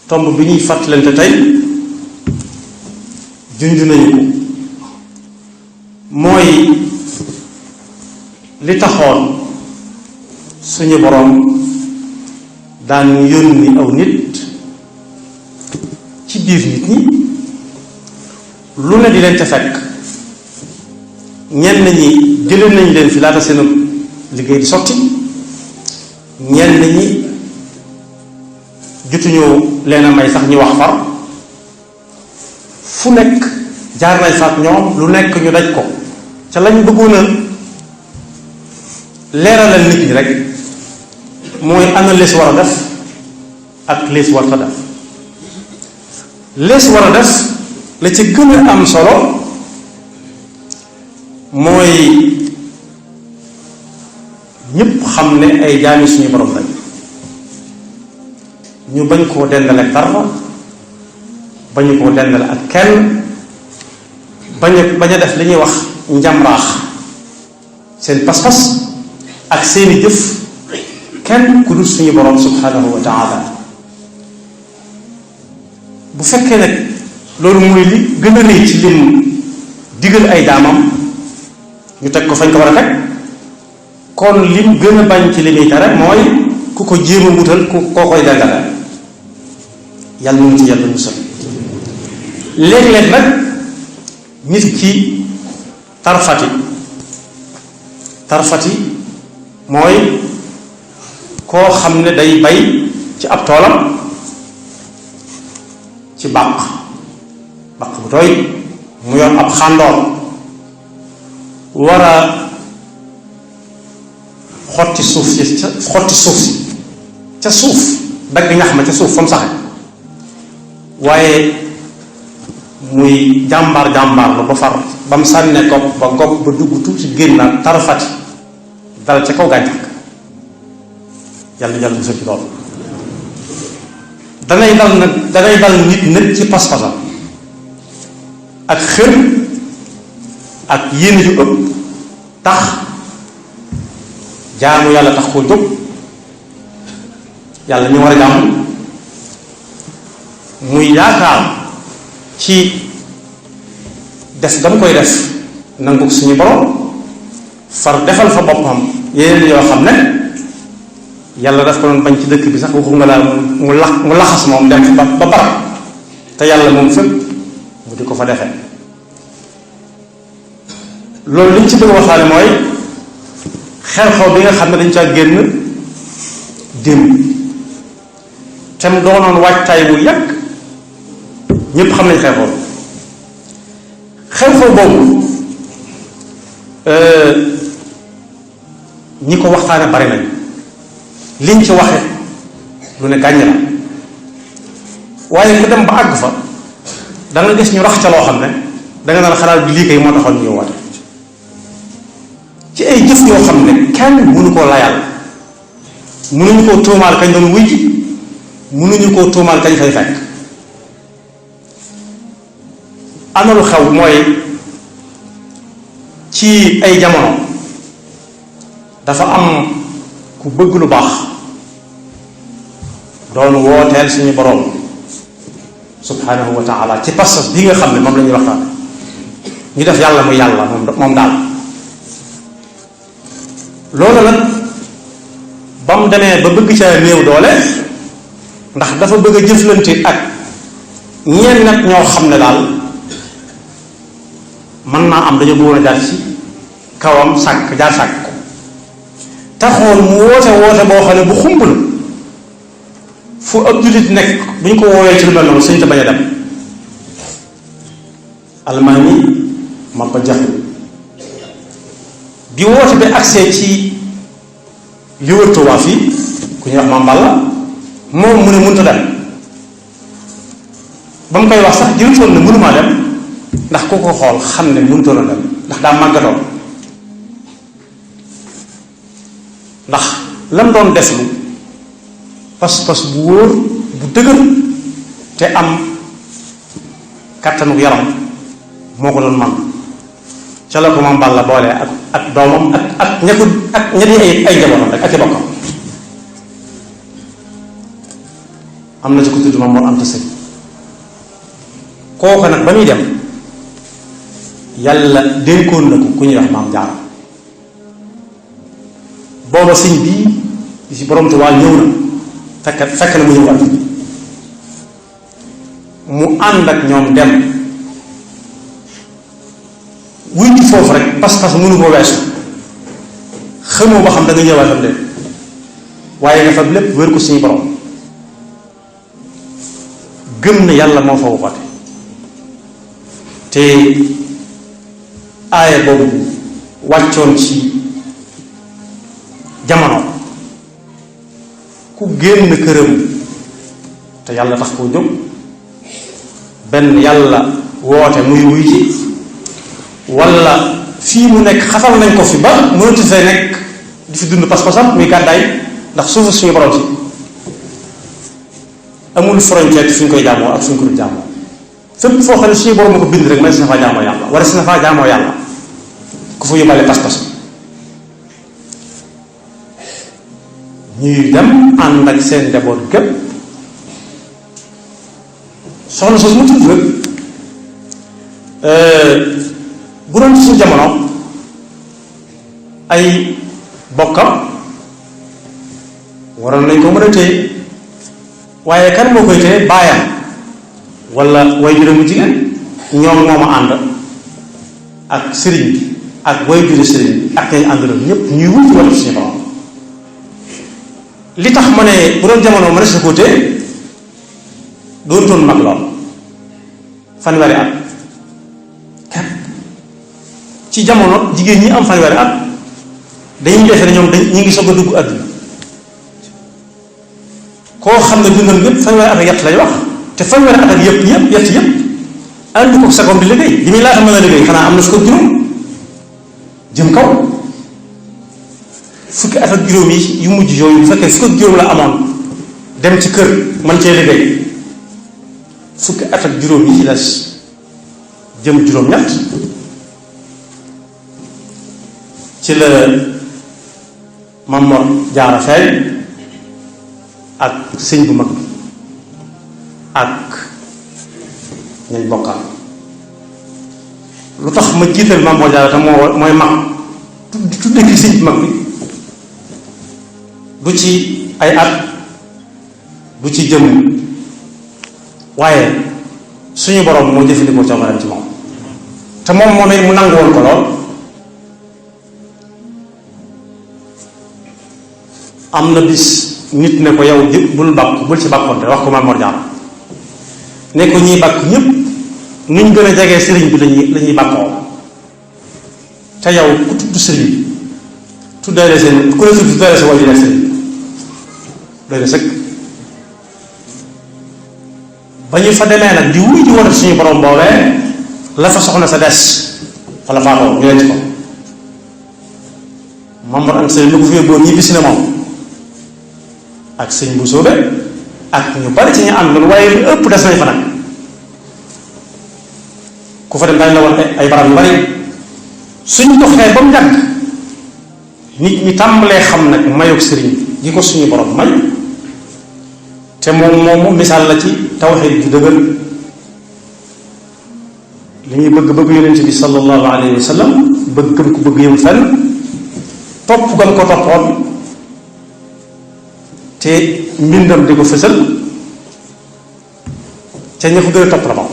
tomb bi ñuy fàttalante tey junj nañu ko mooy li taxoon suñu boroom daan yónni aw nit ci biir nit ñi lu ne di leen ca fekk ñenn ñi jëlee nañ leen fi laata seen liggéey di sotti ñenn ñi jotuñu leen a may sax ñu wax far fu nekk jaar nañ fa ak ñoom lu nekk ñu daj ko ca lañ bëggoon a leeralal nit ñi rek mooy ana lees war a def ak lees war a def lees war a def la ci gën a am solo mooy ñépp xam ne ay jaami suñu borom lañ ñu bañ koo dendale ak dara bañu koo dendale ak kenn bañ a def li ñuy wax njamraax seen pas-pas ak seeni jëf kenn ku dul suñu borom subhanahu wa taala bu fekkee nag loolu mooy li gën a rëy ci lim digal ay daamam ñu teg ko fañ ko war a teg kon lim gën a bañ ci li muy tere mooy ku ko jéem a wutal koo koy dendale yàlla mu ci yàlla musal léeg-léeg nag nit ki tarfati mooy koo xam ne day bay ci ab toolam ci bàq bu tooy mu yor ab xàndoor war a xotti suuf si ca suuf dagg ñax ma ca suuf fa mu saxe waaye muy jàmbaar la ba far ba mu sànne gopp ba dugg tuuti génnaat tarfati dal ca kaw gàncax yàlla musal ci loolu danay dal nit nag ci pas-pasam ak xër ak yéene yu ëpp tax jaamu yàlla tax koo jóg yàlla ñu war a jaamu muy yaakaar ci def dama koy def nangu suñu borom far defal fa boppam yeneen yoo xam ne yàlla daf ko doon bañ ci dëkk bi sax waxu nga laa mu laxas moom dem ba barab te yàlla moom fépp mu di ko fa defee loolu liñ ci bëgg waxtaane mooy xew-xew bi nga xam ne dañ caa génn démb te mu doonoon waajtaay bu yàgg ñépp xam nañ xew-xew boobu ñi ko waxtaane bari nañ liñ ci waxe lu ne gàññ la waaye ku dem ba àgg fa da nga gis ñu rax ca loo xam ne danga naan xalaat bi lii kay moo taxoon ñu woote ci ay jëf yoo xam ne kenn mënu koo layal mënuñu koo tuumaal kañ doon wuy ji mënuñu koo tuumaal kañ fay fekk ana lu xew mooy ci ay jamono dafa am ku bëgg lu baax doon wooteel suñu boroom subhanahu wa taala ci pas-pas bi nga xam ne moom la ñuy waxtaan ñu def yàlla muy yàlla moom daal loolu nag ba mu demee ba bëgg ca néew doole ndax dafa bëgg a jëflante ak ñenn nag ñoo xam ne daal mën naa am dañu bëggoon a jaar ci kawam sàkk ko taxoon mu woote boo xam ne bu xumb la fu ab jullit nekk bu ñu ko woowee ci lu mel noonu suñ te bañ a dem almaani ma ba jaxu bi woote bi accès ci li wër Tuubaa fii ku ñuy wax Maam Balla moom mu ne mënut a dem ba mu koy wax sax jërutoon ne mënumaa dem ndax ku ko xool xam ne mënutoon a dem ndax daa màggatoon ndax lam doon def lu pas-pas bu wóor bu dëgër te am kattanu yaram moo ko doon man ca la ko Maam Balla boole ak doomam ak ñetti ay njabootam rek ak i bokkam am na ci ko tudd Maam Mor Anta Sali kooku nag ba muy dem yàlla dénkoon na ko ku ñuy wax Maam Jaara booba sëñ bii di si borom Tuubaa ñëw na fekk na mu ñëw at mu ànd ak ñoom dem wuy ci foofu rek pas-pas mënu ko weesu xamoo ba xam da nga ñëwaatam de waaye nga fab lépp wér ko suñu borom gëm na yàlla moo fa waxate te aaya boobu wàccoon ci jamono ku génn këram te yàlla tax koo jóg benn yàlla woote muy wuy ci walla fii mu nekk xatal nañ ko fi ba mënatu fee nekk di fi dund pas-pasam muy gàddaay ndax suufu suñu borom si amul frontière fi ñu koy jaamoo ak suñu ko dul jaamoo fépp foo xam ne suñu borom ko bind rek man si na faa jaamoo yàlla wala si na faa jaamoo yàlla ku fa yóbbaale pas-pas ñuy dem ànd ak seen njaboot gépp soxna soosu mu tudd rek bu doon suñu jamono ay bokkam waroon nañ ko mën a téye waaye kan moo koy téye baayam walla way juróom mu jigéen ñoom moom a ànd ak sëriñ bi ak way juri sëriñ bi ak ñañ àndaloon ñépp ñuy wut ci wàllu suñu borom li tax ma ne bu doon jamono ma ne sa côté doon toon mag lool fanweeri at kat ci jamono jigéen ñi am fanweeri at dañuy defe ne ñoom ñu ngi soog a dugg àdduna koo xam ne dundam yépp fanweeri at ak yett lay wax te fanweeri at ak yett ànd ko sagoom di liggéey li muy laata mën a liggéey xanaa am na su ko juróom jëm kaw fukki at ak juróom yi yu mujj yooyu bu fekkee fukki ak juróom la amoon dem ci kër man cee liggéey fukki at ak juróom yi ci des jëm juróom-ñett ci la Maam Mor Jaara feeñ ak sëñ bu mag ak ñañ bokkal lu tax ma jiital Maam Mor Jaara te mooy mag tudde ki sëñ bu mag bi du ci ay at du ci jëm waaye suñu borom moo jëfandikoo coobareem ci moom te moom mu nangu woon ko lool am na bis nit ne ko yow bul ci bàkkoonte wax ko Maam Mor Jaara ne ko ñiy bàkk ñépp nuñ gën a jegee sëriñ bi lañuy bàkkoo te yow ku tudd sëriñ bi tuddaale seen ku la tudd tuddaale sa wàllu sëriñ doy na sëkk ba ñu fa demee nag di wuy di woote suñu borom boobee la fa soxna sa des fa la faatoo ñu leen ci ko Maam Mor Anta Sali lu ko fi yóbboon ñi bis na moom ak sëñ bu soobe ak ñu bari ci ñu àndoon waaye lu ëpp des nañ fa nag ku fa dem dañ la woon ay barab yu bari suñ doxee ba mu yàgg nit ñi tàmbalee xam nag mayog sëriñ gi ko suñu borom may te moom misaal la ci tawxiid ju dëgër li ñuy bëgg yonent bi sallallahu alayhi wa sallam bëgg gëm ko bëgg yëm fenn topp gam ko toppoon te mbindam di ko fësal ca ña ko gën a topp la moom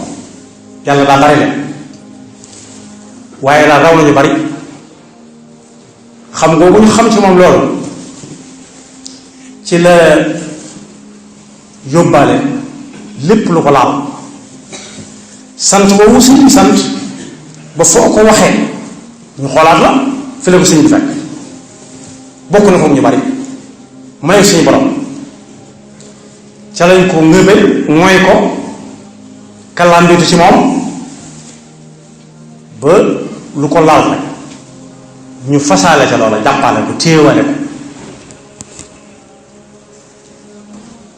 yàlla daa bari leen waaye daal raw nañu bari xam nga bu ñu xam ci moom loolu ci la yóbbaale lépp lu ko laal sant boobu sëñ bi sant ba foo ko waxee ñu xoolaat la fi la ko sëñ bi fekk bokk na foog ñu bari mayu suñu borom ca lañ ko ngëbe mooy ko kallaambitu ci moom ba lu ko laal rek ñu fasaale ca loola jàppale ko téewale ko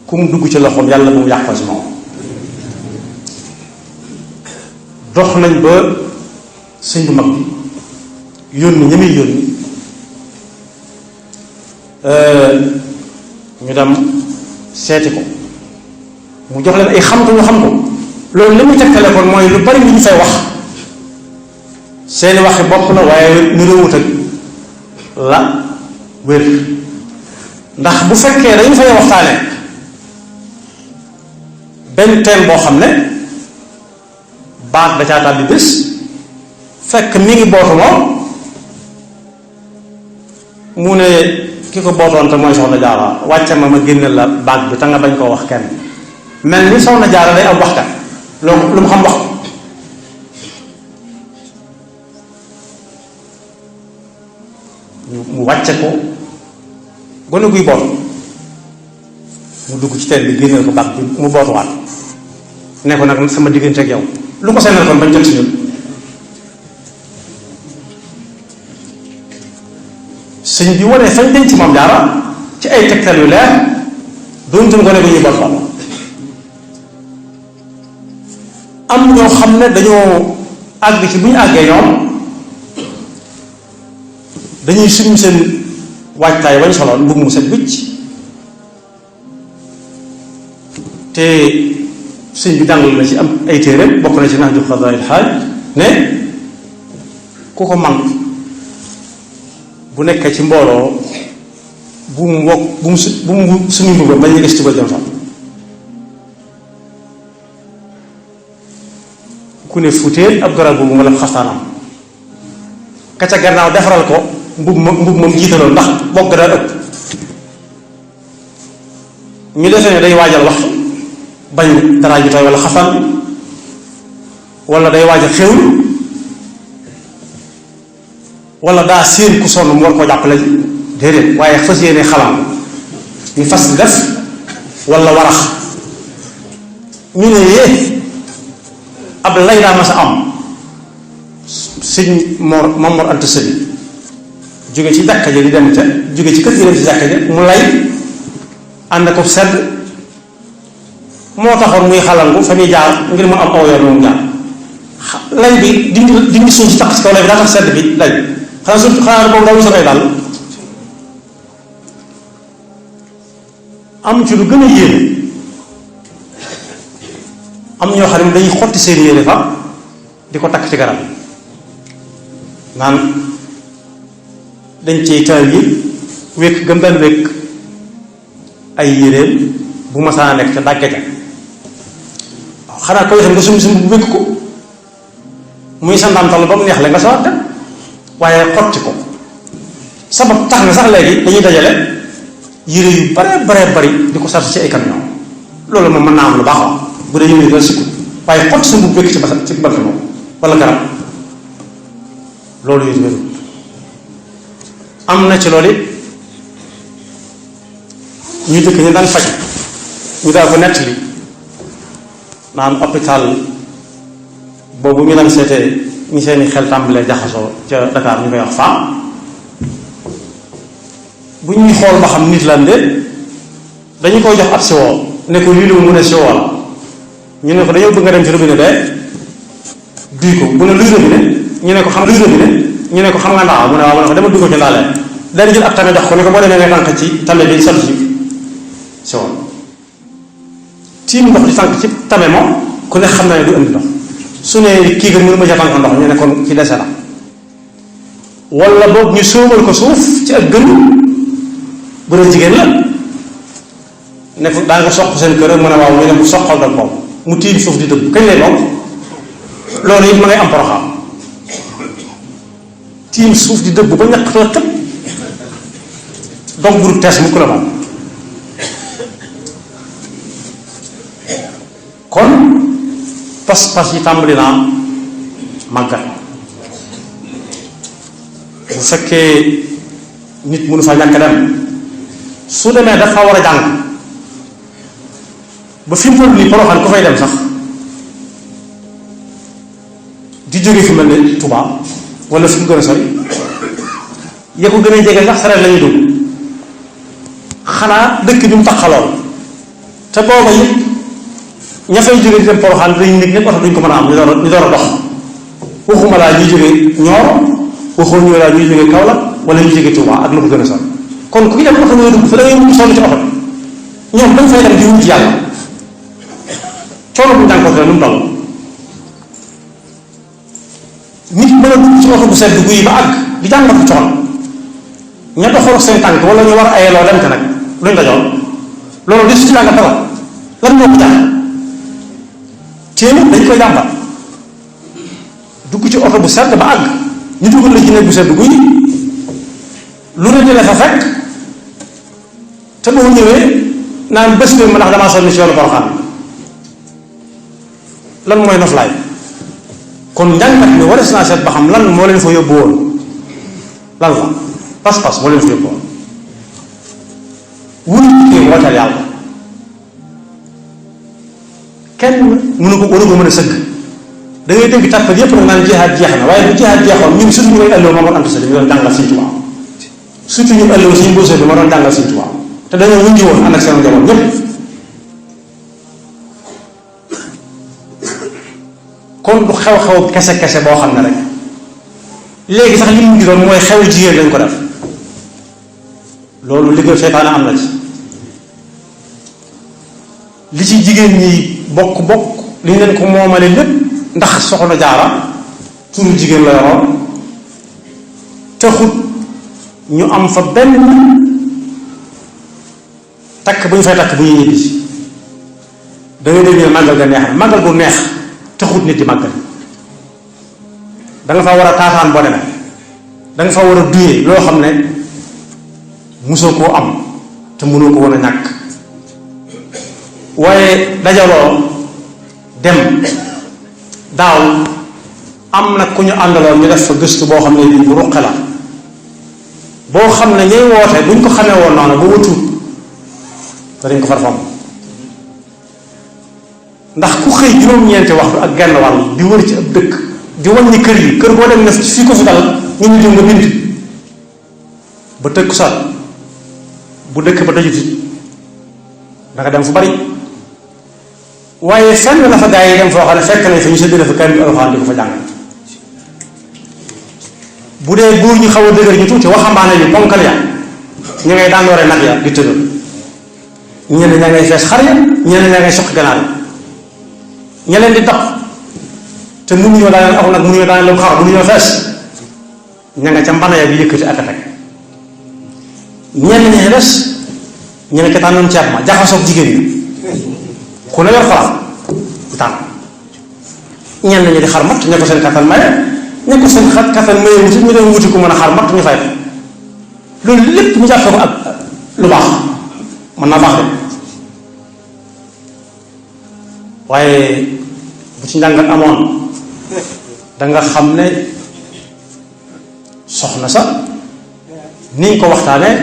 ku mu dugg ci loxoom yàlla bu mu yàqoo ci moom dox nañ ba sëñ bu mag bi yónni ña muy yónni ñu dem seeti ko mu jox leen ay xam-xam ñu xam ko loolu li muy tegtale kon mooy lu bari li ñu fay wax seeni waxi bopp la waaye ñu réewut ak la wér ndax bu fekkee dañu fay waxtaane benn teen boo xam ne baat da caa tàbbi bés fekk mi ngi bootu moom mu ne ki ko bootoon te mooy soxna jaara wàcce ma génne la baat bi te nga bañ koo wax kenn mel ni soxna jaara day am waxkat loolu lu mu xam wax mu wàcce ko gone guy boot mu dugg ci teen bi génneel ko baat bi mu bootuwaat ne ko nag sama diggante ak yow lu ko seenal kon bañ jot si ñun sëñ bi wane fañ denc moom jaara ci ay tegtal yu leer doon tam gone gu ñuy boot xool am ñoo xam ne dañoo àgg ci bu ñu àggee ñoom dañuy suñu seen waajtaay wañ soloon mbubb mu set wicc te sëñ bi jàngal na ci am ay téere bokk na ci nax ju xadaayil xaaj ne ku ko man bu nekkee ci mbooloo bu mu wokk bu mu suñu mbubbam bañ ñu gis ci ba jëm sax ku ne fuuteel ab garab boobu wala xastaanam ka ca gannaaw defaral ko mbub moom jiitaloon ndax bokk daa ëpp ñu defee ne day waajal waxtu bañ dara ju tooy wala xaftaan bi wala day waajal xewlu wala daa séen ku sonn mu war koo jàppale déedéet waaye fas yéene xalaam ñu fas di def wala warax ñu ne yee ab lay daa mas a am sëñ Mor Anta Sali jóge ci jàkka ja di dem ca jóge ci kër gi dem ci jàkka ja mu lay ànd ko sedd moo taxoon muy xalangu fa muy jaar ngir mu am aw yoon moom jaar lay bi dindi suuf si tax ci kaw lay bi daa tax sedd bi lay xanaa boobu daw sa koy daal am ci lu gën a yéene am ñoo xam ne dañuy xotti seen yére fa di ko takk ci garab naan dañ cey taal yi wékk gëm daan wékk ay yéreem bu masaa nekk ca dàgge ja waaw xanaa koy xam nga sum bu wékk ko muy sa ndamtal ba mu neex la nga sawat dem waaye xotti ko sabab tax na sax léegi dañuy dajale yére yu bare bari di ko sartu ci ay camion loolu moom mën naa am lu baax wax bu dee yére dal sikku waaye xotti sa mbubb wékk ci basa ci bant moom wala garab loolu yéen wéru am na ci loolu ñu dëkk ñu daan faj ñu daal ko nettali naan hôpital boobu ñu daan seetee ñi seeni xel tàmbalee jaxasoo ca Dakar ñu koy wax faam bu ñuy xool ba xam nit lan de dañu koy jox ab siwoo ne ko lii lu mu ne siwoo la ñu ne ko dañoo bëgg nga dem ci robinet de duy ko bu ne luy robinet ñu ne ko xam luy robinet ñu ne ko xam nga ndax mu ne waaw mu ne ko dama duy ko ci ndaalee dañ jël ab tame jox ko ne ko boo demee nga tànk ci tame bi sol ci siwoo tiim ndox di tànk ci tame moom ku ne xam na ne du indi ndox su ne kii nga mënu ma ca tànk ndox ñu ne kon ci dese la wala boog ñu sóobal ko suuf ci ak gën bu dee jigéen la ne ko daa nga soq seen kër mu ne waaw ñu ne mu soqal dal moom mu tiim suuf di dëgg kañ lay moom loolu it ma ngay am poroxaam tiim suuf di dëgg ba ñaq too tëb donc bu dul tees mu ko la moom kon pas-pas yi tàmbali naa màggat bu fekkee nit mënu fa ñàkk dem su demee dafa war a jàng ba fi mu toll nii Porokhane ku fay dem sax di jóge fi mel ne Touba wala fi mu gën a sori ya ko gën a jege sax sareet la ñuy dugg xanaa dëkk bi mu taxalool te booba it ña fay jóge di dem Porokhane dañu nekk ñëpp oto duñ ko mën a am ñu door a dox waxuma laa ñuy jóge Nioro waxoo ñu laa ñuy jóge Kaolack wala ñu jóge Touba ak lu ko gën a sori kon ku dem oto ñooy dugg fa da ngay mujj sonn ci oto ñoom dañ fay dem di wut yàlla coono bu jànkoonte nu mu toll nit mën a dugg ci oto bu sedd guy ba àgg di jàngat coono ña doxal seen tànk wala ñu war ayeloo dem te nag luñ dajoon loolu di su ci jàngat dara lan moo ko jàpp téeméer dañ koy jàmbat dugg ci oto bu sedd ba àgg ñu dugal la ci néeg bu sedd guy lu ne la fa fekk te boo ñëwee naan bés bi ma ndax damaa sonn ci yoonu Porokhane lan mooy noflaay kon njàngat mi warees naa seet ba xam lan moo leen fa yóbbu woon lan la pas-pas moo leen fa yóbbu woon wul kii wooteel yàlla kenn mënu ko mën a sëgg da ngay dégg tàppal yépp nag naan jihaad jeex na waaye bu jihaad jeexoon ñun surtout ñu koy ëllëw ma doon ant sali mi doon jàngal Sëñ Tuubaa surtout ñu ëllëw suñu bosé bi ma doon jàngal Sëñ Tuubaa te dañoo wuññi woon ànd ak seen njaboot ñépp kon du xew-xew kese boo xam ne rek léegi sax li mu ngi doon mooy xew jigéen lañ ko def loolu liggéey seytaane am na ci li ci jigéen ñi bokk li ñu leen ko moomale lépp ndax soxna jaara turu jigéen la yoroon taxut ñu am fa benn takk bu ñu fay takk bu ñuy ñibbi si da ngay dégg ne màggal ga neex na màggal gu neex taxut nit di màggal da nga fa war a taataan boo demee da nga fa war a duyee loo xam ne musoo koo am te mënoo ko woon a ñàkk waaye dajaloo dem daaw am na ku ñu àndaloon ñu def fa gëstu boo xam ne bii bu ruqe la boo xam ne ñay woote buñ ko xamee woon noonu ba wëtu danañ ko farfam ndax ku xëy juróom-ñeenti waxtu ak genn wàll di wër ci ab dëkk di wàññi kër yi kër boo dem ne fii ko fi dal ñu ñu nga bind ba tëkk sot bu dëkk ba tëjuti danga dem fu bari waaye fenn la fa gaa yi dem foo xam ne fekk nañ fa ñu séddale fa kaamil alxuraan di ko fa jàng bu dee góor ñu xaw a dëgër ñu tuuti waxambaane yu ponkal ya ñu ngay daan doore nag ya di tëddal ñenn ñaa ngay fees xar ya ñenn ñaa ngay soqi ganaar ya ña leen di dab te mënuñoo daaneel aw nag mënuñoo daaneel lu xar mënuñoo fees ña nga ca mbana ya di yëkkati ak a teg ñenn ñi des ñu ne ca tànnoon ceeb ma jaxasoog jigéen ñi ku ne yor xalaat di tànn ñenn ñi di xar mat ña ko seen kattan maye ña ko seen kattan maye wuti ñu dem wuti ku mën a xar mat ñu fay loolu lépp ñu jàppee ko ak lu baax mën naa baax de waaye bu ci njàngat amoon danga xam ne soxna sa niñ ko waxtaanee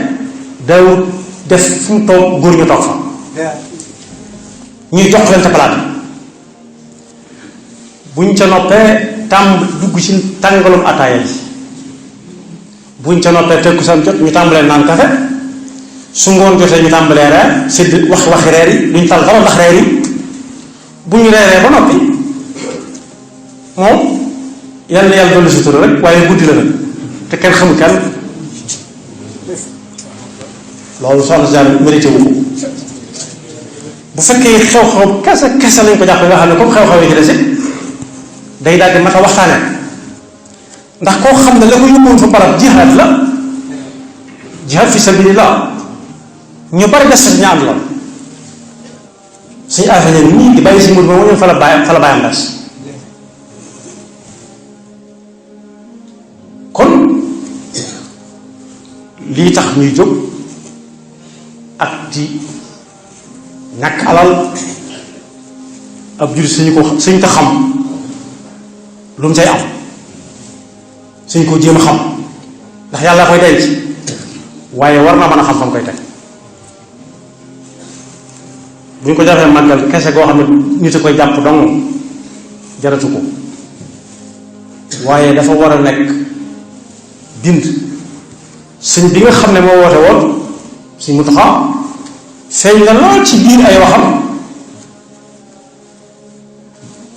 daawut def fu mu toog góor ñu toog fa ñuy jox leen ca palaat buñ ca noppee tàmb dugg ci tàngalum ataaya ji buñ ca noppee tëkku sam jot ñu tàmbalee naan kafe su ngoon jotee ñu tàmbalee reer sédd waxi reer yi duñ tal dara ndax reer yi bu ñu reeree ba noppi moom yal na yàlla dolli sutura rek waaye guddi la nag te kenn xamul kenn loolu soxna si daal mérité wu ko bu fekkee xew-xew kese lañ ko jàpp nga xam ne comme xew-xew yi ci des day daal di mat a waxtaane ndax koo xam ne la ko yóbbuwoon fa barab jihaad la jihaad fi sabilillah ñu bari des sax ñaar la suñu affaire yi nii di bàyyi si mbir moom ñu fa la bàyyam des kon lii tax ñuy jóg ak di ñàkk alal ab jur suñu ko xam lu mu say am suñ ko jéem a xam ndax yàlla koy denc waaye war na mën a xam fa mu koy teg bu ñu ko jàppee màggal kese goo xam ne nit a koy jàpp dong jaratu ko waaye dafa war a nekk bind sëñ bi nga xam ne moo woote woon suñ mu taxaw feeñ na lool ci biir ay waxam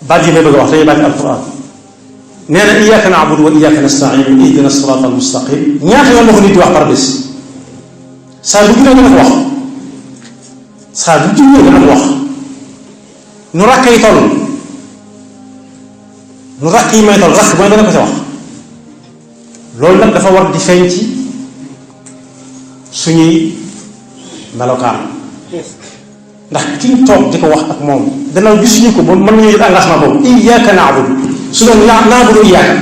baat yi may bëgg a wax dañuy baat alquran nee na iyyaka na'budu wa iyyaka nasta'in ihdina sirata almustaqim ñaata yoon la ko nit di wax par bés saa bu juree nga ko wax saa bu juree nga ko wax nu rakk yi toll nu rakk yi may toll rakk mooy dana ko ci wax loolu nag dafa war di feeñ ci suñuy melokaan ndax kiñ toog di ko wax ak moom gannaaw gisuñu ko ba mën nañu jël engagement boobu iyyaka na'budu su doon na'budu iyyaka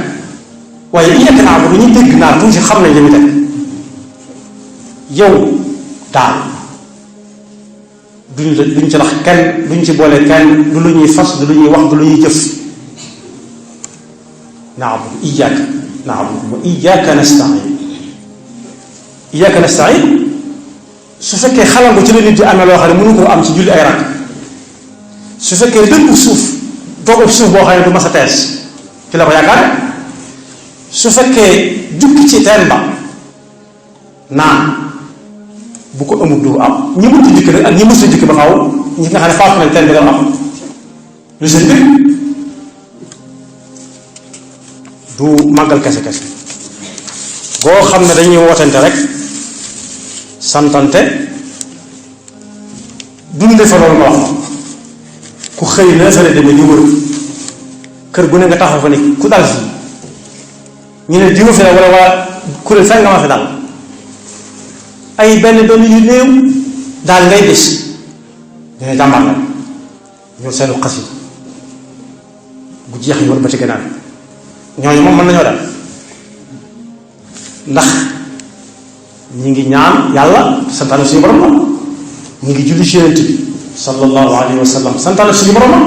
waaye iyyaka na'budu ñu dégg naa tuuti xam nañ li mu teg yow daal duñ ci rax kenn duñ ci boole kenn du lu ñuy fas du lu ñuy wax du lu ñuy jëf na'budu iyyaka na'budu wa iyyaka nasta'in iyyaka nasta'in su fekkee xalal ko ci la nit di amee loo xam ne mënu koo am ci julli ay rakk su fekkee dëndu suuf doogub suuf boo xam ne du mas a tees ci la ko yaakaar su fekkee jukki ci teen ba naan bu ko amul du am ñi mënta jukki nag ak ñi mësta jukki ba xaw ñi nga xam ne faatu nañ teen bi dama am lu seen mbir du màggal kese kese boo xam ne dañuy wootante rek santante dunde fa loolu nga wax ku xëy na fale demee ñu wër kër gu ne nga taxaw fa ne ku dal fii ñu ne diwa fi la wala kuréel sax nga ma fi dal ay benn yu néew daal ngay gis dina jàmbar la ñoo seenu xasit bu jeex ñu war ba ci gannaaw ñooñu moom mën nañoo dal ndax ñi ngi ñaan yàlla santaane suñu borom la ñi ngi julli ci yonent bi sallallahu alayhi wa sallam santaane suñu borom la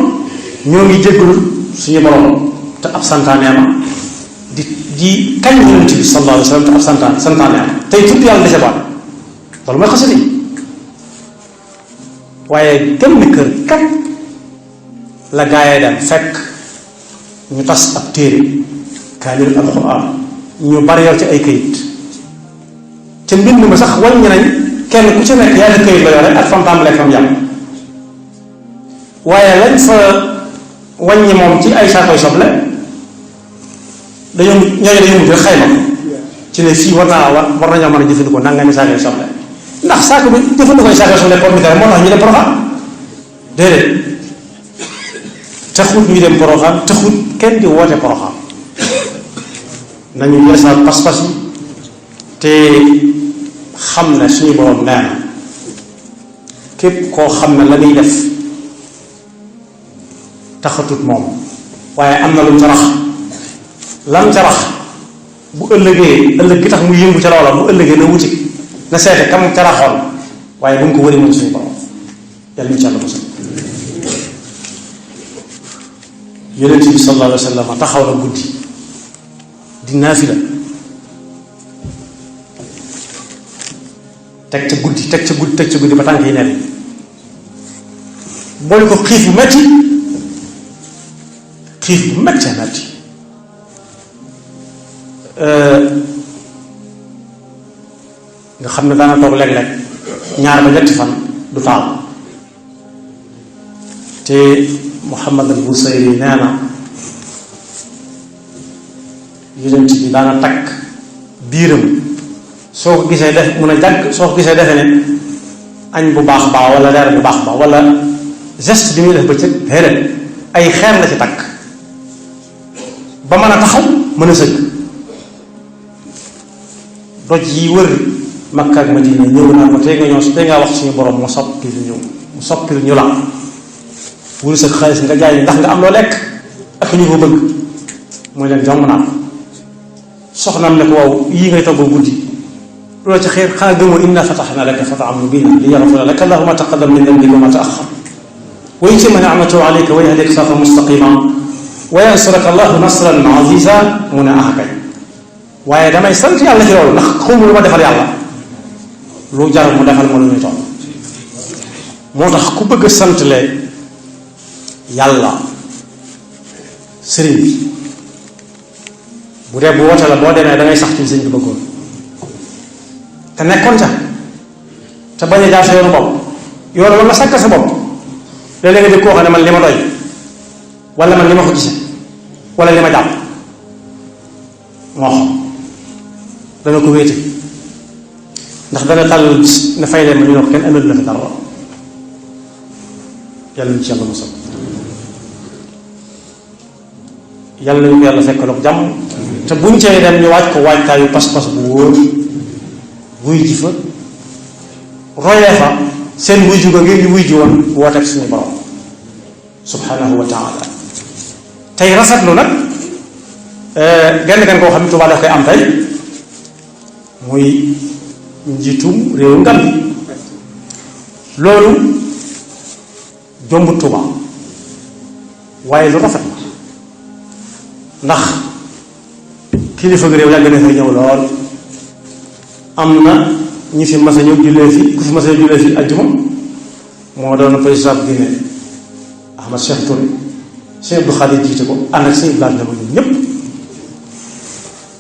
ñoo ngi jéggalu suñu borom te ab santaaneema di kañ yonent bi sallallahu alayhi wa sallam te ab santaaneema tey tudd yàlla dese baat loolu mooy xasida yi waaye gëm ni kër kat la gaayee dem fekk ñu tas ab téere kaamil alxuraan ñu bari yor ci ay këyit ca mbind ma sax wàññi nañ kenn ku ci nekk yaa ngi këyit la yore ak fam tàmbalee fam yàlla waaye lañ fa wàññi moom ci ay saakoy soble dañoo mujj rek xayma ko ci ne fii war nañoo mën a jëfandikoo nangami saakoy soble ndax saako bi jëfandikoo ay saakoy soble pomme de terre moo tax ñu dem Porokhane déedéet taxut ñu dem Porokhane taxut kenn di woote Porokhane nañu yeesal pas-pas yi te xam ne suñu borom nee na képp koo xam ne la muy def taxatut moom waaye am na lu mu ca rax lam ca rax bu ëllëgee ëllëg gi tax mu yëngu ca loola bu ëllëgee na wuti na seete kam ca raxoon waaye bu mu ko wëri moom suñu borom yàlla ñu ci àlla mosal yonent bi sallallahu alayhi wa sallam taxaw na guddi di naafila teg ca guddi ba tànk yi neen boole ko xiif bu metti nga xam ne daana toog léeg-léeg ñaar ba ñetti fan du taal te Muhammad al Busayri nee na yonent bi daana takk biiram soo ko gisee def mun a jàgg soo ko gisee defee ne añ bu baax baax wala reer bu baax baax wala geste bi muy def bëccëg xéeréet ay xeer la ci takk ba mën a taxaw mën a sëgg doj yi wër Makka ak Madina ñëw naa ko tey nga wax suñu borom mu soppi ñu la wulu sa xaalis nga jaay ndax nga am loo lekk ak ñu ko bëgg mooy leen jomb naa ko soxnaam ne ko waaw yii ngay togg guddi loolu ci xeer xanaa gëmoo inna fataxna laka fataxan mubiinan li yaxfira laka allahu ma taqaddama min dambika wa ma taaxar wa yutimma ni'matahu alayka wa yahdika siratan mustaqima wa yansuraka allahu nasran aziza mu ne kay waaye damay sant yàlla ci loolu ndax xawma lu ma defal yàlla lu jar mu defal ma lu ñuy toll moo tax ku bëgg a santle yàlla sëriñ bi bu dee bu woote la boo demee da ngay sax ci sëñ bi bëggoon te nekkoon ca te bañ a jaar sa yoonu bopp yoonu la nga sàkkal sa bopp léeg-léeg nga dégg koo xam ne man li ma doy wala man li ma ko gise wala li ma jàpp moo xam dana ko wéete ndax dana tàll ne fay leen ma ñu ne ko kenn amelu la fi dara yàlla ñu ci yàlla mosal yàlla nañu ko yàlla fekkaloog jàmm te buñ cay dem ñu waaj ko waajtaayu pas-pas bu wóor wuy ji fa royee fa seen wuy ju ga ngir ñu wuy ji woon wooteeg suñu borom subhanahu wa taala tey rafetlu nag genn koo xam ne Tuubaa daf koy am tey muy njiitum réewu Gàmbi loolu jombut Tuubaa waaye lu rafet la ndax kilifa gi réew yàgg na fay ñëw lool am na ñi fi mas a ñëw jullee fi ku fi mas a ñëw jullee fi ajjuma moo doon président bu Guinée Ahmad Cheikh Touré Cheikh Abdou Khadir jiite ko ànd ak sëñ Ibrahima dama ñun ñépp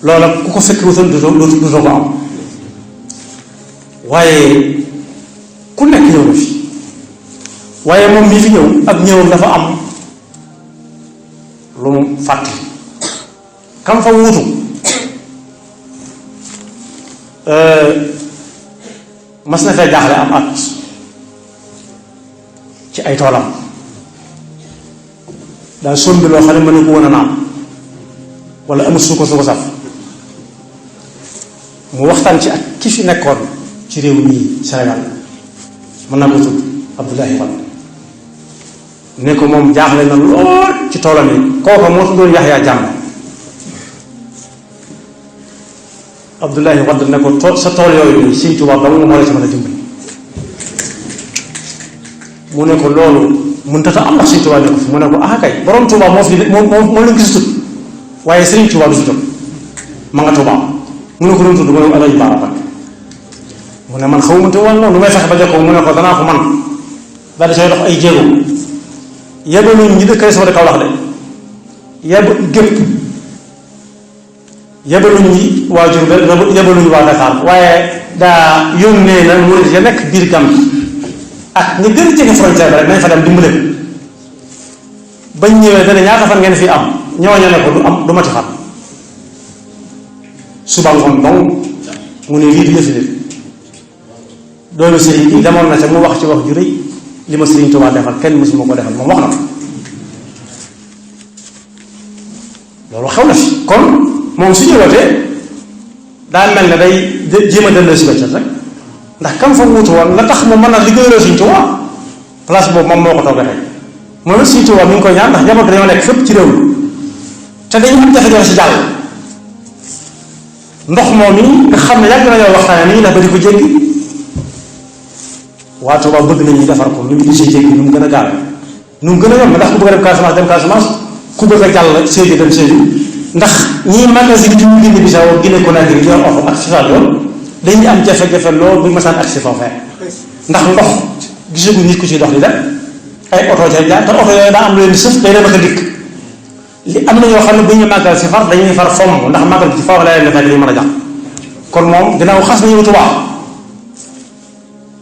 loola ku ko fekk wutal dutoo ko am waaye ku nekk ñëw na fi waaye moom mii fi ñëw ak ñëwam dafa am lu mu fàttali kam fa wuutu mas na fee jaaxle am at ci ay toolam daal sombi loo xam ne mën na ko woon a naan wala amul su ko saf mu waxtaan ci ak ki fi nekkoon ci réew mii Sénégal mën naa ko tudd Abdoulaye Wade ne ko moom jaaxle na lool ci toolam yi kooka moo tuddoon Yaxya Jàmme Abdoulaye Wade ne ko sa tool yooyu Sëñ Tuubaa ba mu moo la ci mën a dimbali mu ne ko loolu mënut a am ndax Sëñ Tuubaa ne ko fi mu ne ko ah kay borom Tuubaa moo fi moo leen gisatut waaye Sëñ Tuubaa du fi jot ma nga Tuubaa mu ne ko doon tudd mu ne ko Alaaji Baara Mbàkke mu ne man xawma te woon noonu lu may fexe ba jokkoo mu ne ko danaa ko man daal di sooy dox ay jéego yebaluñ ñi dëkk sama de Kaolack de yebaluñ ñi waa Jurbel yebaluñ waa Dakar waaye daa yónnee na murid ya nekk biir Gàmbi ak ñu gën a jege frontière bi rek nañ fa dem dimbale bañ ñëwee dana ñaata fan ngeen fi am ñooñu ne ko du ma ci xam suba ngoon dong mu ne lii di yëfi nit doomu sëriñ bi demoon na ca mu wax ci wax ju rëy li ma Sëriñ Tuubaa defal kenn mësuma ko defal moom wax na ko loolu xew na fi kon moom su ñëwatee daa mel ne day jéem a delloo si weccat rek ndax kam fa wuutu woon la tax mu mën a liggéeyaloo Sëriñ Tuubaa place boobu moom moo ko toogee tey moom it Sëriñ Tuubaa mi ngi koy ñaan ndax njaboot dañoo nekk fépp ci réew mi te dañu am jafe-jafe si jàll ndox moom yi nga xam ne yàgg nañoo waxtaane ni ñuy def ba di ko jéggi waa Tuubaa bëgg nañu defar ko ñu ngi gisee jéggi nu mu gën a gaaw nu mu gën a yomb ndax ku bëgg a dem Casamance ku bëgg a jàll Sédhiou dem Sédhiou ndax ñii magasin bi ci ñu Guinée Bissau Guinée Conakry yor oto ak sifaat yoon dañuy am jafe-jafe lool bu ñu masaan agsi foofee ndax ndox gisagu nit ku ci dox di dem ay oto ca jaar te oto yooyu daa am lu leen di sëf day dem ak a dikk li am na ñoo xam ne bu ñu màggal si far dañuy far fomm ndax màggal ci foofu la leen defee dañuy mën a jàpp kon moom ginnaaw xas nañu Tuubaa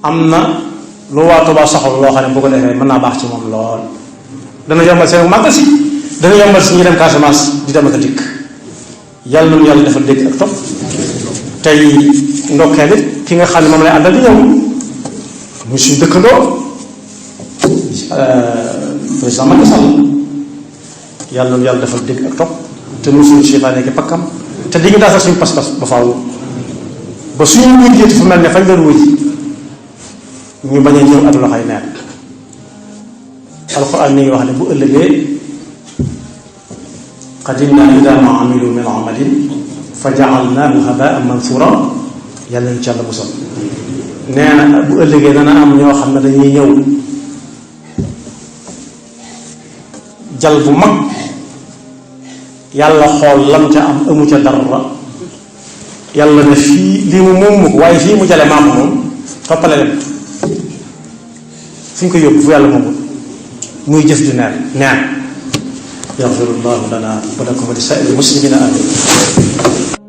am na lu waa Tuubaa soxla loo xam ne bu ko defee mën naa baax ci moom lool dana yombal seen màggal si dana yombal si ñu dem Casamance di dem ak a dikk yàlla nañu yàlla defal dégg ak topp tey ndokkee nit ki nga xam ne moom lay àndal di ñëw muy suñu dëkkandoo président Macky Sall yàlla nañu yàlla defal dégg ak topp te mu suñu seytaane ki pakkam te di ñu daasal suñu pas-pas ba faaw ba suñu wuy jéeti fu mel ne fañ doon wuy ñu bañ a ñëw ak loxoy neen alxuraan mi ngi wax ne bu ëllëgee qadimna ila ma amilu min amalin fa jaalnaahu habaan mansuura yàlla nañu ci yàlla musal nee na bu ëllëgee dana am ñoo xam ne dañuy ñëw jal bu mag yàlla xool lam ca am amu ca dara yàlla ne fii lii mu moom ko waaye fii mu jale maam moom toppale leen fi ñu ko yóbbu fu yàlla moomul muy jëf ju neen yaxfirullahu lana wa lakum wa li saa'iril muslimina amin